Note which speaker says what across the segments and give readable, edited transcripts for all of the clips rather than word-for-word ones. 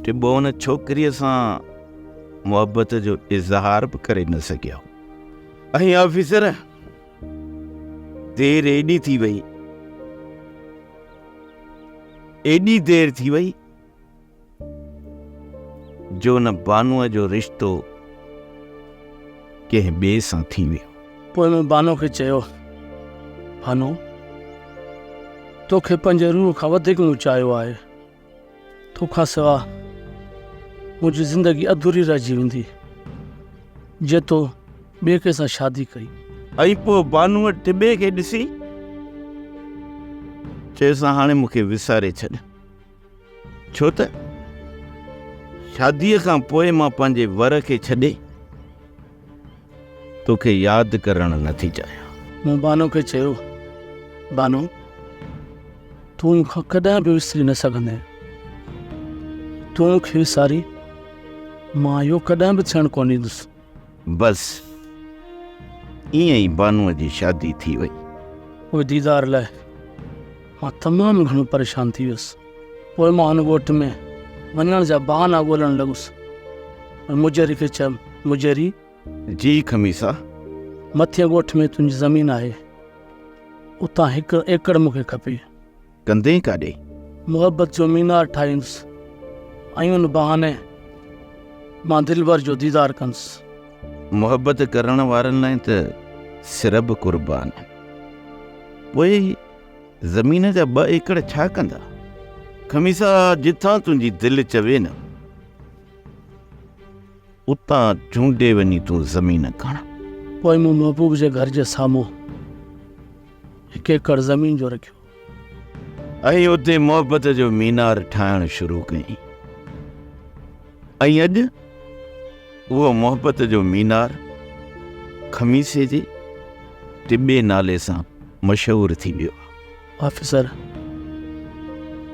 Speaker 1: ٽٻو ان ڇوڪريء سان محبت جو اظهار به ڪري نه سگهيو. ۽ آفيسر دير ايڏي ٿي وئي، ايڏي دير ٿي وئي جو ان بانوء جو رشتو ڪنهن ٻئي سان ٿي ويو.
Speaker 2: پوء مون بانو کي چيو، بانو، توکي پنهنجي روح کان وڌيڪ مون چاهيو آهي. تو کان سوا منهنجي زندگي اڌوري رهجي ويندي، جي تو ٻئي ڪنهن سان شادي ڪئي.
Speaker 1: ۽ پوء بانوء ٽٻي کي ڏسي چيس، هاڻي مون کي وساري ڇڏ. ڇو ته شاديء کان پوء مان پنهنجي ور کي ڇڏي توکي ياد ڪرڻ نه ٿي چاهيان.
Speaker 2: مون بانو کي چيو، بانو، تون مون کان ڪڏهن به وسري نه سگهندين. تون مون کي وسارين، مان اهو ڪڏهن به ٿيڻ ڪونه ڏيندس.
Speaker 1: بس ائين ئي بانوء جي شادي ٿي وئي.
Speaker 2: پوء ديدار لاء مان تمام گهڻو پريشان ٿي ويس. پوء مان هن ڳوٺ ۾ وڃڻ جا بهانا ڳولڻ لڳس ۽ مجيري کي چيم، مجيري!
Speaker 1: جي خميسا!
Speaker 2: مٿئين ڳوٺ ۾ تنهنجي زمين آهي، اتان هڪ ايڪڙ مون کي کپي.
Speaker 1: ڪندين ڪاڏي؟
Speaker 2: محبت جو مينار ٺاهيندس ۽ ان بهاني مان دلبر جو ديدار ڪندس.
Speaker 1: محبت ڪرڻ وارن لاء ته سر به قربان آهن. پوء زمين جا ٻه ايڪڙ ڇا ڪندا؟ خميسا جتان تنهنجي دل چوي نه، اتان چونڊي وڃي تون زمين کڻ.
Speaker 2: پوء مون محبوب جي گهر جي سامهون هڪ ايڪڙ زمين جو رکيو.
Speaker 1: ۽ اتي محبت جو مينار ٺاهڻ شروع ڪيائين ۽ اڄ اهو محبت جو مينار خميسي جي ٽٻي نالي سان مشهور ٿي ويو آهي.
Speaker 2: آفيسر،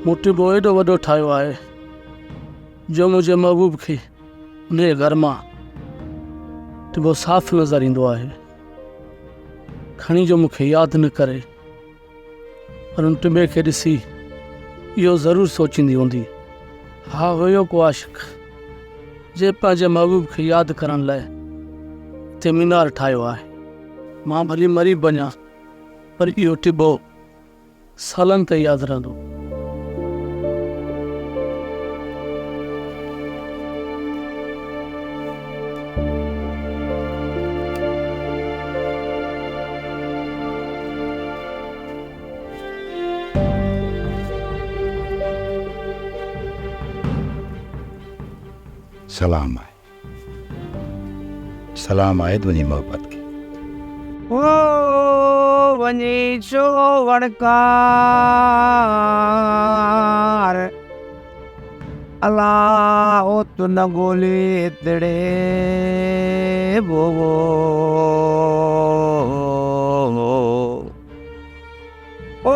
Speaker 2: مون ٽٻو ايڏو وڏو ٺاهيو آهي جو منهنجي محبوب کي انهيء گهر مان ٽٻو صاف نظر ايندو آهي. کڻي جو مون کي ياد نه ڪري. پر ان ٽٻي کي ڏسي اهو ضرور سوچيندي هوندي، ها هيو ڪو عاشق، جنهن پنهنجي محبوب کي ياد ڪرڻ لاء هتي مينار ٺاهيو آهي. مان ڀلي مري به وڃان پر اهو ٽٻو سالن تائين ياد رهندو.
Speaker 3: سلام آهي سلام آهي تنهنجي محبت کي.
Speaker 4: او وڃي ڇو وڻڪار. الا اوت نه ڳولي هتڙي وو او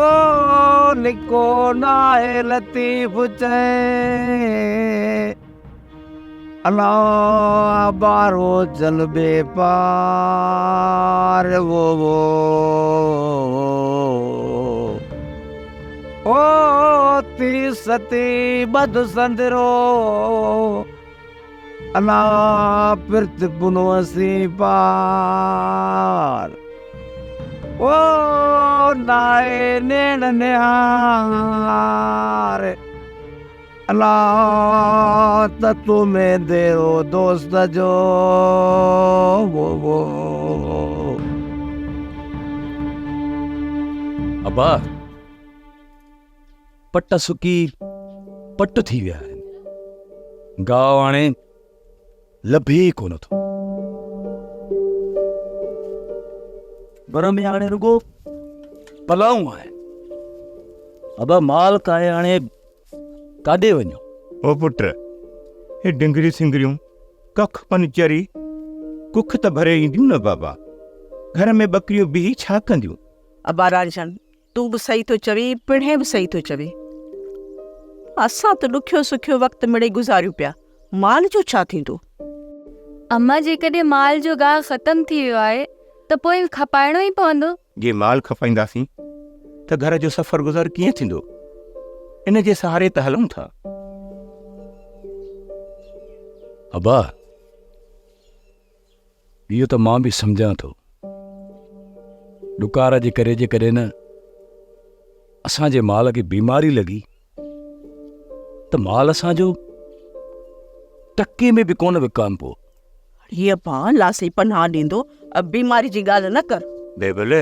Speaker 4: نڪو ناهي لطيف چئي الا بارو چل بي پار وو او تي ستي ٻڌ سندرو الا پرت پنوسين پار او نائي نيڻ نهار الا ته تو ۾ ديرو دوست جو
Speaker 5: ابا پٽ سڪي پٽ ٿي ويا آهن. گاهه هاڻي لڀي ئي ڪونه ٿو. بر ۾ هاڻي رڳو پلائون آهن. ابا مال ڪاهي هاڻي ڪاڏي وڃون؟
Speaker 3: او پٽ، هي ڊنگريون سنگريون ڪک پن چري ڪک ته ڀري اينديون نه بابا. گهر ۾ ٻڪريون بيهي ڇا ڪنديون؟
Speaker 6: ابا رانجهن، تون به صحيح ٿو چوين، پڻهين به صحيح ٿو چوي. اسان ته ڏکيو سکيو وقت مڙئي گذاريون پيا، مال جو ڇا ٿيندو؟
Speaker 7: اما جيڪڏهن مال جو گاهه ختم ٿي ويو آهي ته پوء کپائڻو ئي پوندو.
Speaker 3: جي مال کپائينداسين ته گهر جو سفر گذر ڪيئن ٿيندو؟ ان جي سهاري ته هلون ٿا.
Speaker 5: ابا، اهو ته مان به سمجهان ٿو. ڏڪار جي ڪري جيڪڏهن نه اسان جي مال کي بيماري لڳي ته مال اسان جو ٽڪي ۾ به ڪونه وڪامبو.
Speaker 6: اڙي ابا، الله سائين پناهه ڏيندو، بيماري جي ڳالهه نه ڪر.
Speaker 3: بيبل،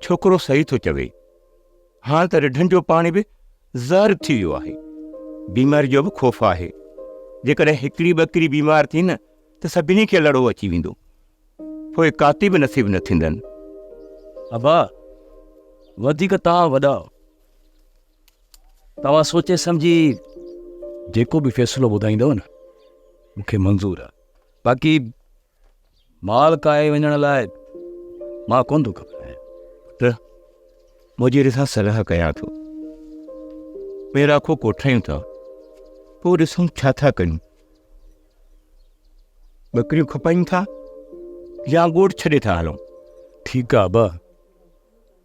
Speaker 3: ڇوڪرو صحيح ٿو چوي. هاڻ ته رڍن جو پاڻي به زهر ٿي ويو آهي. بيماري جو به خوف آهي. جيڪڏهن هڪڙي ٻڪري بيمار ٿي نه ته سڀني کي لڙو اچي ويندو. پوء ڪاتي به نصيب نه ٿيندن.
Speaker 2: ابا، وڌيڪ توهان وڏا آهيو. توهان سوچي سمجهي
Speaker 5: جيڪو به فيصلو ٻڌائيندؤ نه مون کي منظور آهي. باقي مال ڪاهي وڃڻ لاء مان ڪونه ٿو گهٻرايان.
Speaker 3: پٽ، موجيري سان صلاح ڪيان ٿو. ميراکو ڪوٺايون ٿا، پوء ڏسون ڇا ٿا ڪيون. ٻڪريون کپايون ٿا يا ڳوٺ ڇڏي ٿا هلون.
Speaker 5: ٺيڪ آ ابا،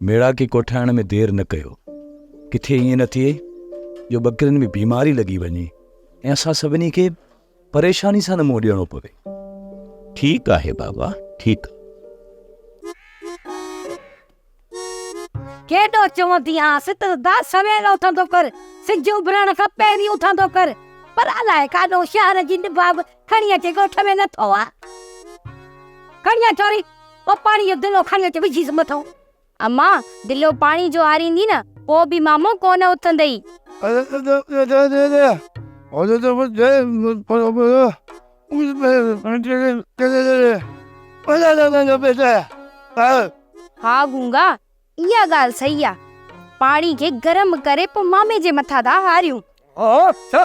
Speaker 5: ميڙاڪي ڪوٺائڻ ۾ دير نه ڪيو. ڪٿي ائين نه ٿئي جو ٻڪرين ۾ بيماري لڳي وڃي ۽ اسان سڀني کي پريشاني سان نه منهن ڏيڻو پوي.
Speaker 3: ٺيڪ آهي بابا ٺيڪ.
Speaker 8: ڪيڏو چوندي آهيانس ته دا سويل اٿندو ڪر، سج اڀرڻ کان پهرين اٿندو ڪر، پر الائي ڪاڏو شهر جي نڀاڳ کڻي اچي ڳوٺ ۾ لٿو آ. کڻي اچ ڇوري، اهو پاڻي جو دلو کڻي اچ وجهيس مٿئون.
Speaker 7: اما، دلو پاڻي جو هاريندي نه، پوء به مامو ڪونه اٿندئي. ها گونگا، اها ڳالهه صحيح آ. پاڻي کي گرم ڪري پوء مامي جي مٿان ٿا هاريون.
Speaker 9: ڇا؟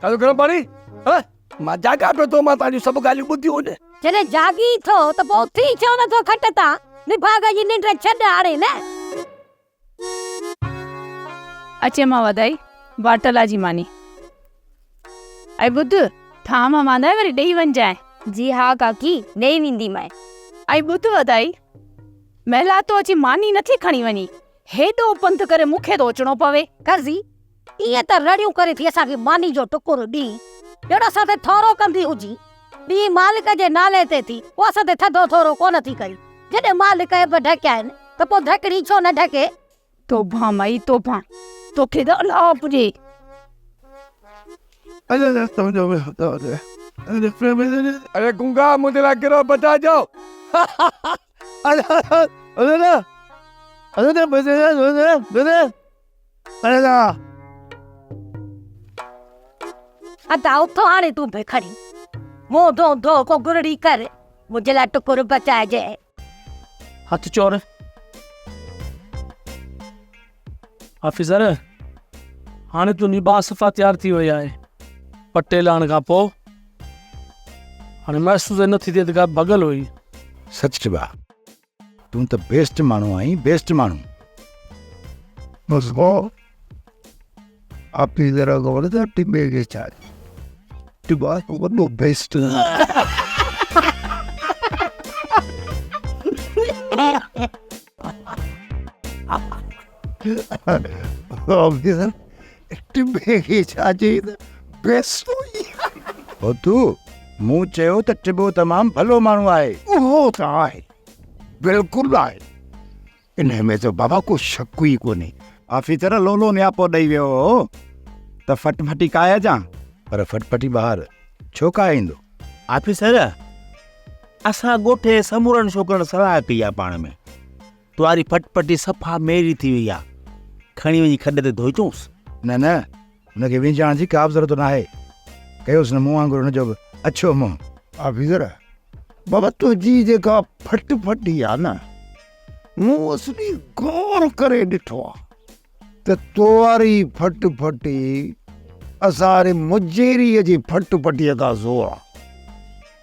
Speaker 9: ڇا جو گرم پاڻي؟ ها؟ مان جاڳان پيو ٿو، مان توهان جون سڀ ڳالهيون ٻڌيون آهن.
Speaker 8: جڏهن جاڳين ٿو ته پوء اٿين ڇو نه ٿو کٽ تان؟ نڀاڳ جي ننڊ ڇڏ هاڻي نه.
Speaker 10: اچي مان وڌائي واٽلا جي ماني. ۽ ٻڌ، ٿانء ماندائي وري ڏيئي وڃجانء.
Speaker 7: جي ها ڪاڪي، ڏيئي وينديمانء.
Speaker 10: ۽ ٻڌ وڌائي، محلاتو اچي ماني نٿي کڻي وڃين، هيڏو پنڌ ڪري مون کي ٿو اچڻو پوي.
Speaker 8: قرضي، ائين ته رڙيون ڪري ٿي اسان کي ماني جو ٽڪر ڏين، ڄڻ اسان تي ٿورو ڪندي هجي. ڏين مالڪ جي نالي تي ٿي، پوء اسان تي ٿڌو ٿورو ڪونه ٿي ڪرين. جڏهن مالڪ عيب ڍڪيا آهن ته پوء ڍڪڻي ڇو نه ڍڪي؟
Speaker 10: توبهان مائي توبهان، توکي ته الله پڄي.
Speaker 9: اڙي گونگا منهنجي لاء گروهه بچائجو.
Speaker 8: ادا اٿو هاڻي تون به کڻي منهن ڌو ڌو ڪو گرڙي ڪر منهنجي لاء ٽڪر بچائجي.
Speaker 2: هٿ چور آفيسر هاڻي تنهنجي ٻانهن صفا تيار ٿي وئي آهي پٽي لاهڻ کان پوء هاڻي محسوس ئي نٿي ٿئي ته ڪا ڀڳل هئي.
Speaker 5: سچ چئبا تون ته بيسٽ ماڻهو آهين بيسٽ ماڻهو.
Speaker 11: بس ڀاء آفيسر خبر اٿئي ٽٻي کي ڇا ٽٻا وڏو بيسٽ. آفيسر ٽٻي کي ڇا چئي ته بيسٽ هئي.
Speaker 5: هوتو مون چيو ته ٽٻو تمام ڀلو ماڻهو آهي.
Speaker 11: اهو ته آهي بلڪل آهي انهيء ۾ ته بابا ڪو شڪ ئي ڪونهي.
Speaker 5: آفيسر لولو نياپو ڏئي ويو هو ته ڦٽڦٽي ڪاهي اچان، پر ڦٽڦٽي ٻاهر ڇو ڪاهي ايندو؟
Speaker 1: آفيسر، اسان ڳوٺ جي سمورن ڇوڪرن صلاح ڪئي آ پاڻ ۾. تواري ڦٽڦٽي صفا ميري ٿي وئي آ. کڻي وڃي کڏ تي ڌوئي اچونس.
Speaker 5: نه نه، هن کي وينجهائڻ جي ڪا به ضرورت ناهي. ڪيوس نه مون وانگر هن جو به اڇو منهن.
Speaker 11: آفيسر، بابا تنهنجي جيڪا ڦٽ ڦٽي آ نه، مون اصلي غور ڪري ڏٺو آ ته تو واري ڦٽ ڦٽي اسان واري مجيريء جي ڦٽ ڦٽيء کان زور آ.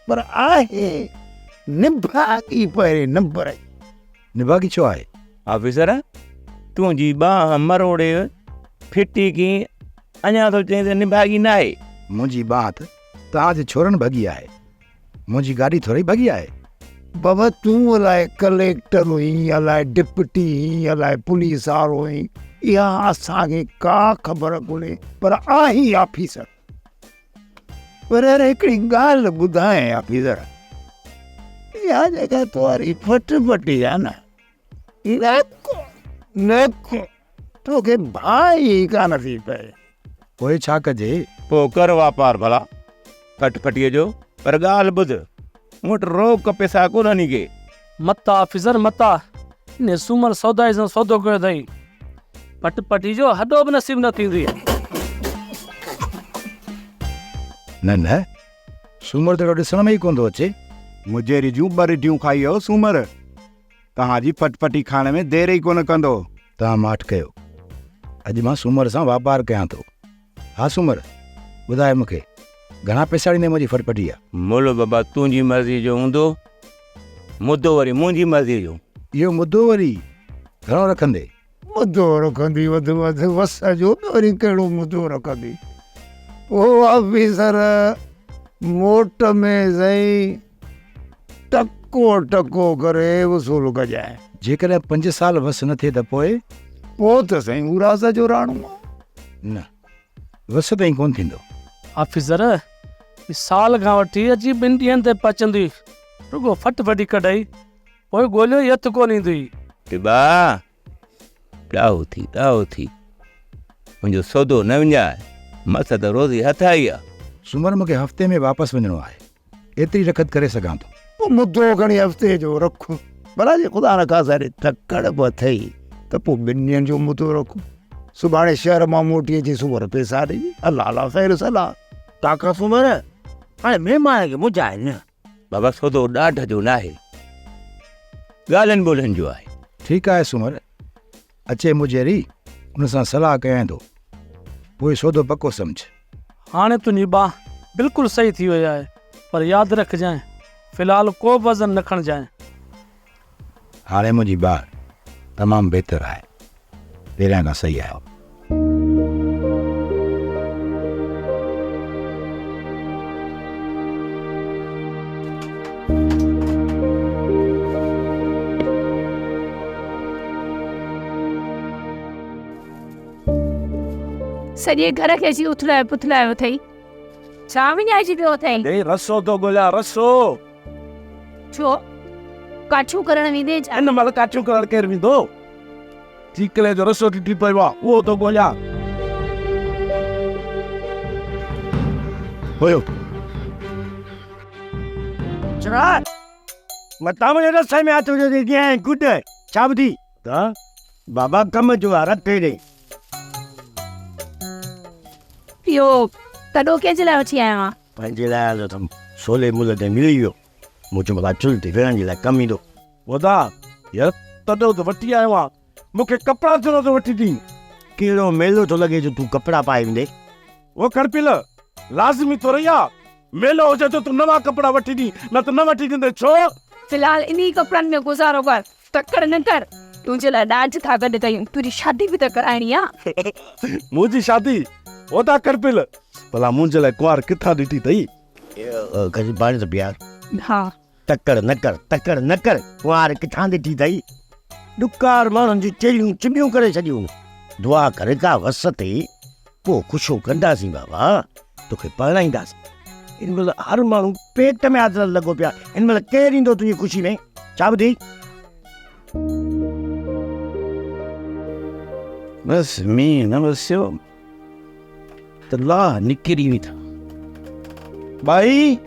Speaker 11: پر آهي نڀاڳي پهرين نمبر جي.
Speaker 5: نڀاڳي ڇو آهي؟
Speaker 1: آفيسر، تنهنجي ٻانهن مروڙي ڦٽي ڪيئي، اڃا ٿو چئين ته نڀاڳي ناهي.
Speaker 5: منهنجي ٻانهن ته توهان جي ڇورن ڀڳي آهي، منهنجي گاڏي ٿورئي ڀڳي آهي.
Speaker 11: بابا تون الائي ڪليڪٽر هئين، الائي ڊپٽي هئين، الائي پوليس وارو هئين، اها اسان کي ڪا خبر ڪونهي، پر آهين آفيسر. پر يار هڪڙي ڳالهه ٻڌايانء آفيسر، اها جيڪا تواري ڦٽ ڦٽي آ نه، نڪ نڪ توکي ڀانء ئي ڪانه ٿي پئي.
Speaker 5: پوء ڇا ڪجي؟
Speaker 3: پوء ڪر واپار ڀلا ڦٽ ڦٽيء جو، پر ڳالهه ٻڌ، مون وٽ روڪ پئسا ڪونهن ڪي.
Speaker 2: متا آفيسر متا، انهيء سومر سودائي سان سودو ڪيو اٿئي. پٽ پٽي جو هڏو به نصيب نه ٿيندي.
Speaker 5: نه نه، سومر ته اهڙو ڏسڻ ۾ ئي ڪونه ٿو اچي.
Speaker 12: مجيري جون ٻه رڍيون کائي ويو سومر. توهان جي ڦٽ ڦٽي کائڻ ۾ دير ئي ڪونه ڪندو.
Speaker 5: توهان ماٺ ڪيو. اڄ مان سومر سان واپار ڪيان ٿو. ها سومر، ٻڌاء مون کي، گهڻا پئسا ڏيندين منهنجي ڦٽ ڦٽي جا؟
Speaker 3: ملهه بابا تنهنجي مرضيء جو هوندو، مدو وري منهنجي مرضيء جو.
Speaker 5: اهو مدو وري گهڻو رکندين؟
Speaker 11: مدو رکندي وڌ وڌ وس جو به وري ڪهڙو مدو رکندي. پوء آفيسر موٽ ۾ سائين ٽڪو ٽڪو ڪري وصول ڪجانء.
Speaker 5: جيڪڏهن پنج سال وس نه ٿئي ته پوء؟
Speaker 11: پوء ته سائين هو راز جو راڻو آ.
Speaker 5: نه، وس تائين ڪونه ٿيندو.
Speaker 2: آفيسر، سال کان وٺي اچي ٻن ڏينهن تي پهچندي، رڳو ڦٽ ڦٽي ڪڍئي، پوء ڳوليو ئي هٿ ڪونه ايندئي.
Speaker 3: ٽٻا، ڏاهو ٿي، ڏاهو ٿي، منهنجو سودو نه وڃاء، مس ته روزي هٿ آئي آ.
Speaker 5: سومر مون کي هفتي ۾ واپس وڃڻو آهي. ايتري رکت ڪري سگهان ٿو.
Speaker 11: پوء مدو کڻي هفتي جو رک. ڀلا جي خدا نخواسته تڪڙ به اٿئي ته پوء ٻن ڏينهن جو مدو رک. سڀاڻي شهر مان موٽي اچي سومر پئسا ڏئي. الله الله خير صلا.
Speaker 13: ڪاڪا سومر، هاڻي مهمان کي منجهائي نه.
Speaker 3: بابا سودو ڏاڍ جو ناهي، ڳالهين ٻولهين جو آهي.
Speaker 5: ٺيڪ آهي سومر، اچي مجيري، ان سان صلاح ڪيائين ٿو، پوء سودو پڪو سمجهه.
Speaker 2: هاڻي تنهنجي ٻانهن بلڪل صحيح ٿي وئي آهي، پر ياد رکجانء، في الحال ڪو به وزن نه کڻجانء.
Speaker 5: هاڻي منهنجي ٻانهن تمام بهتر آهي، پهريان کان صحيح آهي.
Speaker 10: سڄي گهر کي اچي اٿلايو پٿلايو اٿئي. ڇا وڃائجي پيو اٿئي؟
Speaker 9: ڏي رسو ٿو ڳوليان رسو.
Speaker 10: ڇو؟ ڪاٺيون ڪرڻ ويندين ڇا؟
Speaker 9: هن مهل ڪاٺيون ڪرڻ ڪير ويندو؟ چيڪلي جو رسو ٽٽي پيو آ، اهو ٿو ڳوليان.
Speaker 5: هيو.
Speaker 13: چراغ! متان منهنجي رسي ۾ هٿ وجهي ڏينهن گڏ ڇا ٻڌي؟ ته بابا ڪم جو آ رت ڏي.
Speaker 10: اهو تڏو ڪنهن جي لاء وٺي آيو آن؟
Speaker 13: پنهنجي لاء آندو اٿم. سولي ملهه تي ملي ويو. مون چيو ڀلا چلهه تي ويهڻ جي لاء ڪم ايندو.
Speaker 9: ودا، يار تڏو ته وٺي آيو آن. مون کي ڪپڙا ڇو نٿو وٺي ڏين؟
Speaker 13: ڪهڙو ميلو ٿو لڳي جو تون ڪپڙا پائي ويندين؟
Speaker 9: او ڪڙپيل، لازمي ٿورئي آ. ميلو هجي ته تون نوان ڪپڙا وٺي ڏين، نه ته نه وٺي ڏيندين ڇو؟
Speaker 10: في الحال انهي ڪپڙن ۾ گذارو ڪر. تڪڙ نه ڪر، تنهنجي لاء ڏاج ٿا گڏ ڪيون، تنهنجي شادي به ته ڪرائڻي آ.
Speaker 9: منهنجي شادي؟ اودا ڪرپل، ڀلا منهنجي لاء ڪنوار ڪٿان ڏٺي اٿئي؟
Speaker 13: کڻي پاڻي ته پيار.
Speaker 10: ها.
Speaker 13: تڪڙ نه ڪر، تڪڙ نه ڪر، ڪنوار ڪٿان ڏٺي اٿئي؟ ڏڪار ماڻهن جون چيلهيون چٻيون ڪري ڇڏيون. دعا ڪر ڪا وس ٿئي، پوء خوشيون ڪنداسين بابا، توکي پرڻائينداسين. هن مهل هر ماڻهو پيٽ ۾ آڌرل لڳو پيو آهي، هن مهل ڪير ايندو تنهنجي خوشي ۾؟ ڇا ٻڌي؟
Speaker 1: بس مينهن نه وسيو ته لاهه نڪري ويندا. ٻائي!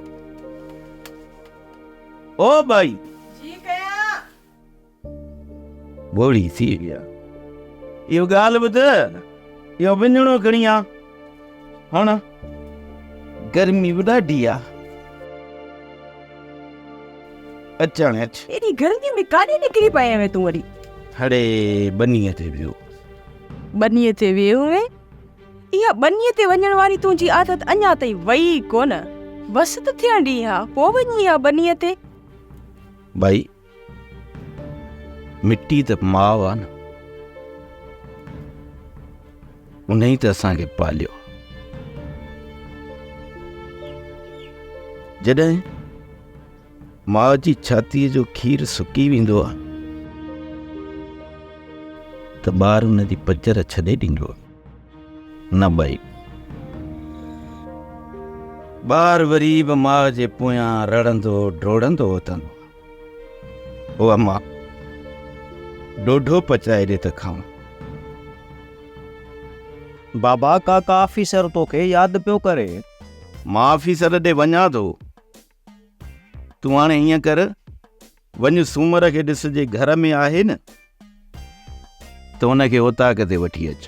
Speaker 1: او ٻائي!
Speaker 6: جي ڪيان.
Speaker 1: ٻوڙي ٿي ويا. اهو ڳالهه ٻڌ، اهو وڃڻو کڻي آ. هاڻ گرمي به ڏاڍي آ. اچ هاڻي اچ.
Speaker 6: ايڏي گرميء ۾ ڪاڏي نڪري پئي آهين تون وري؟
Speaker 1: هڙي ٻنيء تي ويو.
Speaker 6: ٻنيء تي ويو هئين؟ اها ٻنيء تي وڃڻ واري تنهنجي عادت اڃا تائين وئي ئي ڪونه. بس ته ٿيڻ ڏين ها، پوء وڃين ها ٻنيء تي.
Speaker 1: ڀائي، مٽي ته ماء آ نه. انهيء ته اسان کي پاليو. جڏهن ماء جي ڇاتيء جو کير سڪي ويندو آ ته ٻار ان جي پچر ڇڏي ڏيندو آ. نه ٻئي. ٻار وري به ماء جي پويان رڙندو ڊوڙندو اٿندو او اما ڏوڍو پچائي ڏي ته کائون.
Speaker 14: بابا ڪاڪا آفيسر توکي ياد پيو ڪري.
Speaker 1: مان آفيسر ڏي وڃان ٿو. تون هاڻي ائين ڪر وڃ سومر کي ڏس جي گهر ۾ آهي نه ته ان کي اوطاق تي وٺي اچ.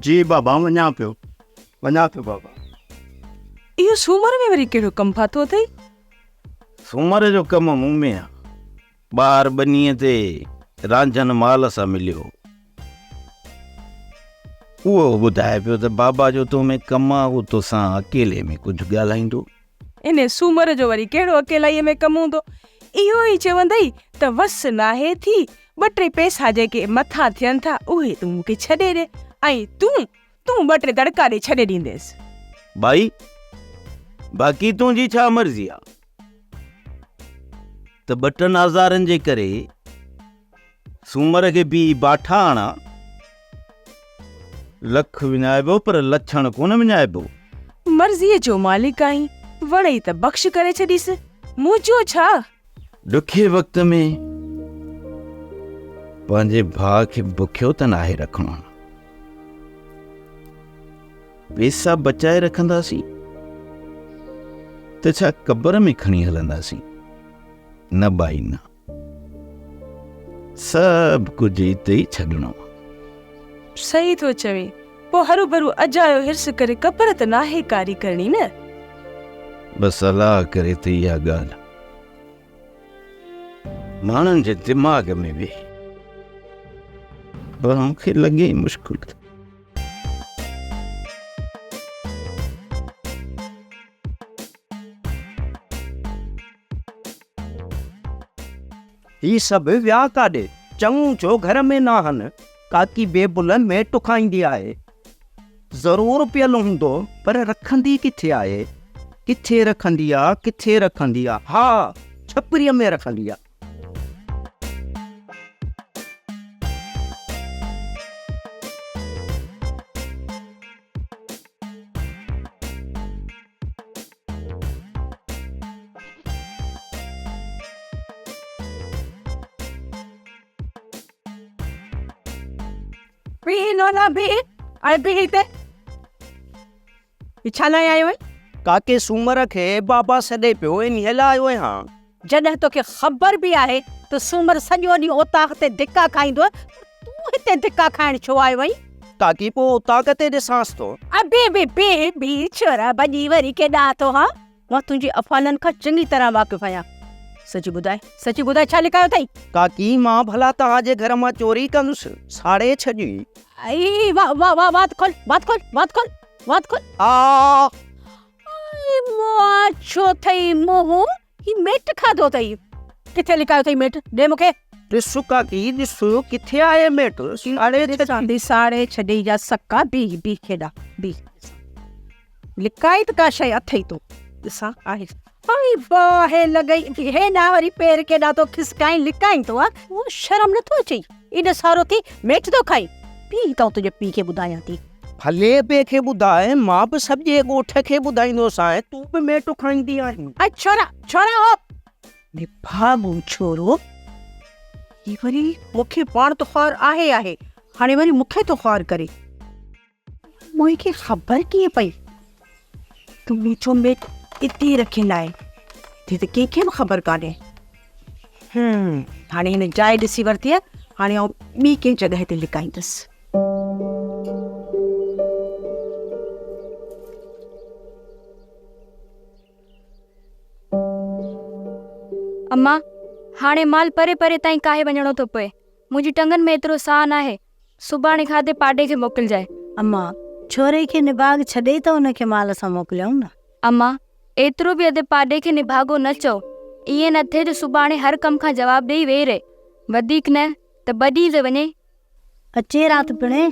Speaker 12: جي بابا وڃان پيو وڃان ٿو بابا.
Speaker 15: اهو سومر ۾ وري ڪهڙو ڪم ڦاٿو اٿئي؟
Speaker 1: سومر جو ڪم مون ۾ آ. ٻاهر ٻنيء تي رانجهن مال سان مليو هو. اهو ٻڌائي پيو ته بابا جو تو ۾ ڪم آ، هو توسان اڪيلي ۾ ڪجهه ڳالهائيندو.
Speaker 15: انهيء سومر جو وري ڪهڙو اڪيلائيء ۾ ڪم هوندو؟ اهو ئي چوندئي ته وس ناهي ٿي، ٻه ٽي پئسا جيڪي مٿان ٿين ٿا، اهي تون مون کي ڇڏي ڏي ۽ تون، تون ٻه ٽي دڙڪا ڏئي ڇڏي ڏينديس.
Speaker 1: ٻائي، باقي تنهنجي ڇا مرضي آ ته ٻه ٽن آزارن جي ڪري سومر کي بيهي باٺا آڻان. لک وڃائبو پر لڇڻ ڪونه وڃائبو.
Speaker 15: مرضيء جو مالڪ آهين، وڻئي ته بخش ڪري ڇڏيس، منهنجو ڇا؟
Speaker 1: ڏکي وقت ۾ پنهنجي ڀاء کي بکيو ته ناهي رکڻو. پيسا بچائي رکنداسين ته ڇا قبر ۾ کڻي هلنداسين؟ نه ٻائي نه. سڀ ڪجهه اتي ئي ڇڏڻو آ.
Speaker 15: صحيح ٿو چوين. پوء هروڀرو اجايو حرص ڪري قبر ته ناهي ڪاري ڪرڻي نه.
Speaker 1: بس الله ڪري ته اها ڳالهه ماڻهن جي دماغ ۾ ويهي. پر مون کي لڳي مشڪل ٿو.
Speaker 14: هي سڀ ويا ڪاڏي؟ چڱو ٿيو گهر ۾ ناهن. ڪاڪي بيبل ميٽ کائيندي آهي. ضرور پيل هوندو، پر رکندي ڪٿي آهي؟ ڪٿي رکندي آ، ڪٿي رکندي آ؟ ها، ڇپريء ۾ رکندي آ.
Speaker 6: بيهه نونا بيهه، هاڻي بيهه هتي. هي ڇا لاء آيو آهين؟
Speaker 14: ڪاڪي سومر کي بابا سڏي پيو، انهيء لاء آيو آهيان.
Speaker 6: جڏهن توکي خبر به آهي ته سومر سڄو ڏينهن اوطاق تي ڌڪا کائيندو آهي، پر تون هتي ڌڪا کائڻ ڇو آيو آهين؟
Speaker 14: ڪاڪي پوء اوطاق تي ڏسانس ٿو.
Speaker 6: ابي بي بي بي ڇورا ڀڄي وري ڪيڏانهن ٿو هان؟ مان تنهنجي افعالن کان چڱي طرح واقف آهيان. سچ ٻڌاء، سچ ٻڌاء ڇا لڪايو اٿئي؟
Speaker 14: ڪاڪي مان ڀلا توهان جي گهر مان چوري ڪندس، ساڙي ڇڏيئي.
Speaker 6: ائي وا وا وا وات کول، وات کول، وات کول، وات کول.
Speaker 14: آ.
Speaker 6: ائي مئا ڇو ٿئي منهن، هي ميٽ کاڌو اٿئي. ڪٿي لڪايو اٿئي ميٽ، ڏي مون کي.
Speaker 14: ڏس ڪاڪي ڏس، ڪٿي آهي ميٽ، ساڙي ڇڏيئي.
Speaker 6: ڏسان ٿي ساڙي ڇڏيئي جا سڪا، بيهه بيهه کيڏا، بيهه ڏسان. لڪائي ته ڪا شيء اٿئي تو، ڏسان آهي. ائي باهه لڳئي، هيڏانهن وري پير ڪيڏانهن ٿو کسڪائين، لڪائين ٿو ها، اهو شرم نٿو اچئي، ايڏو سارو ٿي ميٺ ٿو کائين، بيهه ته آئون تنهنجي پيء کي ٻڌايان ٿي.
Speaker 14: ڀلي پيء کي ٻڌاء، مان به سڄي ڳوٺ کي ٻڌائيندوسانء، تون به ميٺ کائيندي آهين.
Speaker 6: ائي ڇورا، ڇورا هو، نڀاڳو ڇورو، هي وري مون کي پاڻ ته خوار آهي آهي، هاڻي وري مون کي ٿو خوار ڪري. مون کي خبر ڪيئن پئي ته منهنجو ميٽ اتي رکيل آهي. هتي ته ڪنهن کي به خبر ڪانهي. هم، هاڻي هن جاء ڏسي ورتي آهي، هاڻي آئون ٻي ڪنهن جڳهه تي لڪائيندس.
Speaker 7: اما، هاڻي مال پري پري تائين ڪاهي وڃڻو ٿو پوي. منهنجي ٽنگن ۾ ايترو ساهه ناهي. سڀاڻي کاڌي پاڏي کي موڪلجانء.
Speaker 8: اما، ڇوري کي نڀاڳ ڇڏي ته ان کي مال سان موڪليائون نه.
Speaker 7: اما، ايترو به ادي پاڏي کي نڀاڳو نه چئو. ائين نه ٿئي جو سڀاڻي هر ڪم کان جواب ڏيئي ويهي رهي. وڌيڪ نه ته ٻه ڏينهن ته وڃي.
Speaker 8: اچي رات پڻي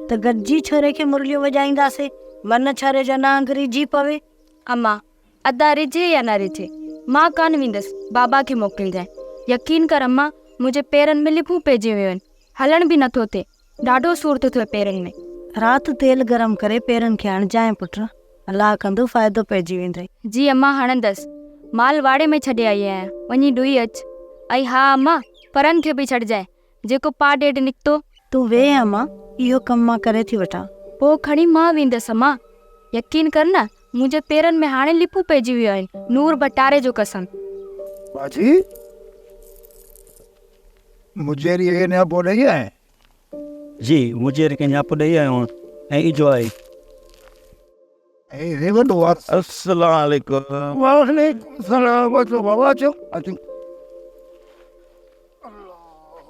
Speaker 8: ته گڏجي ڇوري کي مرليون وڄائينداسين. من ڇوري جو نانگ ريجهي پوي.
Speaker 7: اما، ادا رجهي يا نه رجهي، مان ڪانه ويندس، بابا کي موڪلجانء. يقين ڪر اما، منهنجي پيرن ۾ لڦون پئجي ويون آهن، هلڻ به نٿو ٿئي، ڏاڍو سور ٿو ٿئي پيرن ۾.
Speaker 8: رات تيل گرم ڪري پيرن کي هڻجانء پٽ.
Speaker 6: الله ڪندو فائدو پئجي ويندئي.
Speaker 7: جي امان هڻندس. مال واڙي ۾ ڇڏي آئي آهيان، وڃي ڏوئي اچ. ۽ ها امان، پرن کي به ڇڏجانء، جيڪو پاء ڏيڍ نڪتو.
Speaker 6: تون ويهه امان، اهو ڪم مان ڪري ٿي وٺان.
Speaker 7: پوء کڻي مان ويندس امان. يقين ڪر نه، منهنجي پيرن ۾ هاڻي لڦون پئجي ويون آهن، نور ڀٽاري جو قسم.
Speaker 11: باجي، مجيريء کي نياپو ڏئي آئين؟
Speaker 2: جي، مجيريء کي نياپو ڏئي آيو آهيان ۽ اجهو آهي.
Speaker 11: ۽ هي وڏو عرض.
Speaker 1: السلام عليڪم.
Speaker 11: وعليڪم السلام اچو بابا اچو اچو.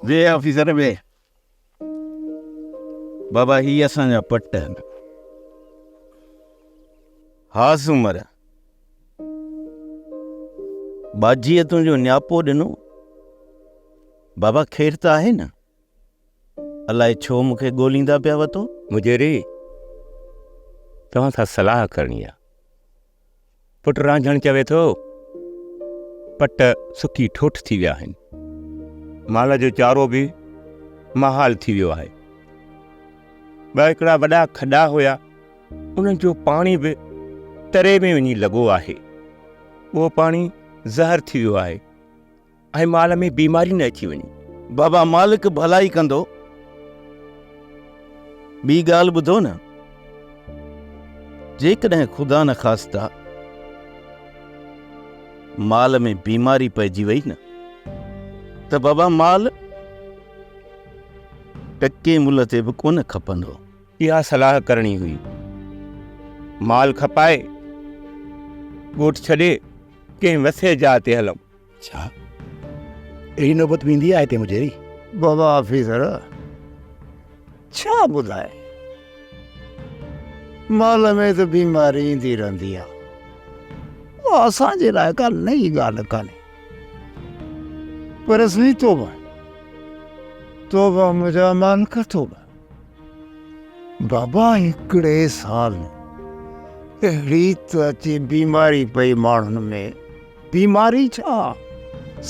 Speaker 1: ويهه آفيسر ويهه. بابا هي اسان جا پٽ آهن. ها سومر. ٻاجهيء تنهنجو نياپو ڏنو. بابا خير ته آهي نه؟ الائي ڇو مون کي ڳوليندا پيا وتو؟
Speaker 3: مجيري، توهان سان صلاح ڪرڻي آ. پٽ رانجهڻ چوي ٿو، پٽ سڪي ٺوٺ ٿي ويا آهن. مال جو چارو به محال ٿي ويو آهي. ٻه هڪڙا وڏا کڏا هيا، انهن جو پاڻي به تري ۾ وڃي لڳو آهي. اهو پاڻي زهر ٿي ويو آهي. ۽ مال ۾ بيماري نه اچي وڃي.
Speaker 1: بابا مالڪ ڀلائي ڪندو. ٻي ڳالهه ٻڌو نه، جيڪڏهن خدا نخواسته مال ۾ بيماري پئجي وئي نه ته بابا مال ٽڪي ملهه تي به ڪونه کپندو.
Speaker 3: اها صلاح ڪرڻي هئي. مال کپائي ڳوٺ ڇڏي ڪنهن وسيع جاء تي هلون.
Speaker 5: ڇا اهڙي نوبت به ايندي آهي هتي مجيري؟
Speaker 11: بابا آفيسر ڇا ٻڌائي مال ۾ ته بيماري ايندي رهندي آهي اها اسان جي لاء ڪا نئين ڳالهه ڪانهي پر سائين توبه توبه منهنجا مالڪ توبه بابا هڪڙي سال اهڙي ته اچي بيماري پئي ماڻهن ۾ بيماري ڇا؟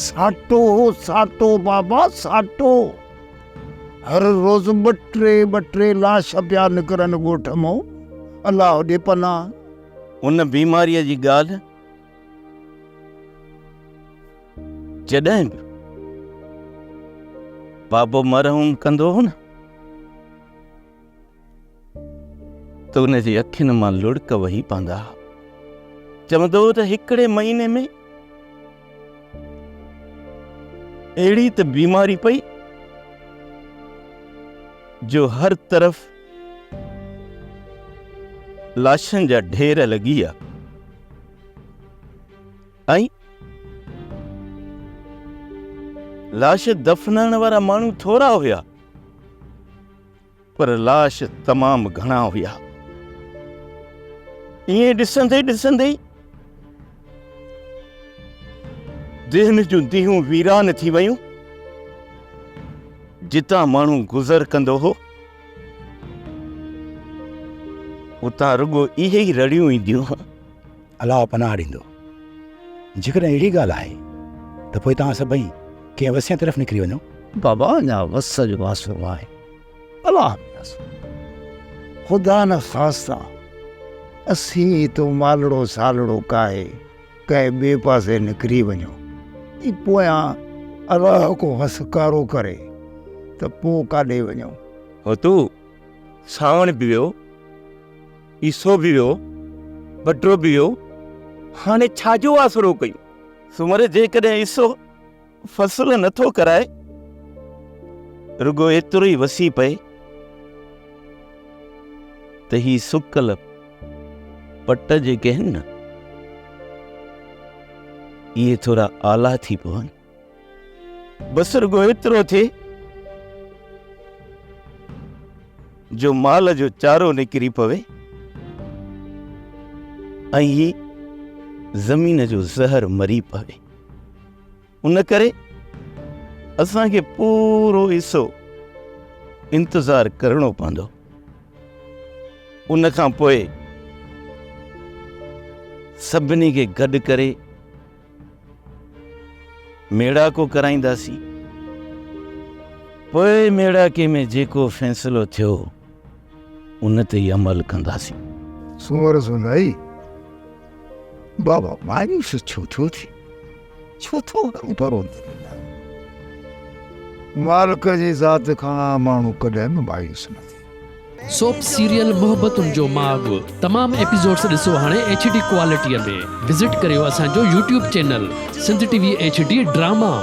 Speaker 11: ساٽو هو ساٽو بابا ساٽو. هر روز ٻه ٽي ٻه ٽي لاش پيا نڪرن ڳوٺ مون. الله ڏي پناهه.
Speaker 1: ان بيماريء جي ڳالهه جڏهن به بابو مرحوم ڪندو هو نه ته ان جي اکين مان لڙڪ وهي پوندا ها. چوندو هو ته هڪڙي مهيني ۾ اهڙي ته بيماري پئي جو هر طرف لاشن جا ڍير لڳي ويا ۽ لاش دفنائڻ وارا ماڻهو ٿورا هيا. پر لاش تمام گهڻا هيا. ائين ڏسندي ڏسندي دهن جون ديهون ويران ٿي ويون. جتان ماڻهو گذر ڪندو هو، اتان رڳو اهي ئي رڙيون اينديون هيون.
Speaker 5: الله پناهه ڏيندو. جيڪڏهن اهڙي ڳالهه آهي ته پوء توهان سڀئي ڪنهن وسيع طرف نڪري وڃو.
Speaker 11: بابا اڃا وس جو آسرو آهي. الله ۾ آسرو. خدا نه خواسته اسين هتو مالڙو سالڙو ڪاهي ڪنهن ٻئي پاسي نڪري وڃون ۽ پويان الله ڪو وس ڪارو ڪري ته پوء ڪاڏي وڃون.
Speaker 3: هتو سانوڻ به ويو. عيسو به ويو، بڊرو به ويو، هاڻي ڇا جو آسرو ڪيون؟
Speaker 1: سومر، جيڪڏهن عيسو فصل نه ٿو ڪرائي، رڳو ايترو ئي وسي پئي ته هي سڪل پٽ جيڪي آهن نه، اهي ٿورا آلا ٿي پون. بس رڳو ايترو ٿئي جو مال جو چارو نڪري پوي ۽ هي زمين جو زهر مري پوي. ان ڪري اسان کي پورو حصو انتظار ڪرڻو پوندو. ان کان پوء سڀني کي گڏ ڪري ميڙاڪو ڪرائينداسين. پوء ميڙاڪي ۾ جيڪو فيصلو ٿيو ان تي ئي عمل ڪنداسين.
Speaker 11: سومر سنائي، بابا مايوس ڇو ٿو ٿئين؟ ڇو ٿو هروڀرو دل مالڪ جي ذات کان ماڻهو ڪڏهن به مايوس نه ٿئي.
Speaker 16: سوپ سيريل محبتن جو ماڳ تمام ايپيسوڊس ڏسو هاڻي ايڇ ڊي ڪوالٽي ۾ وزٽ ڪريو اسان جو YouTube channel Sindh T V H D drama.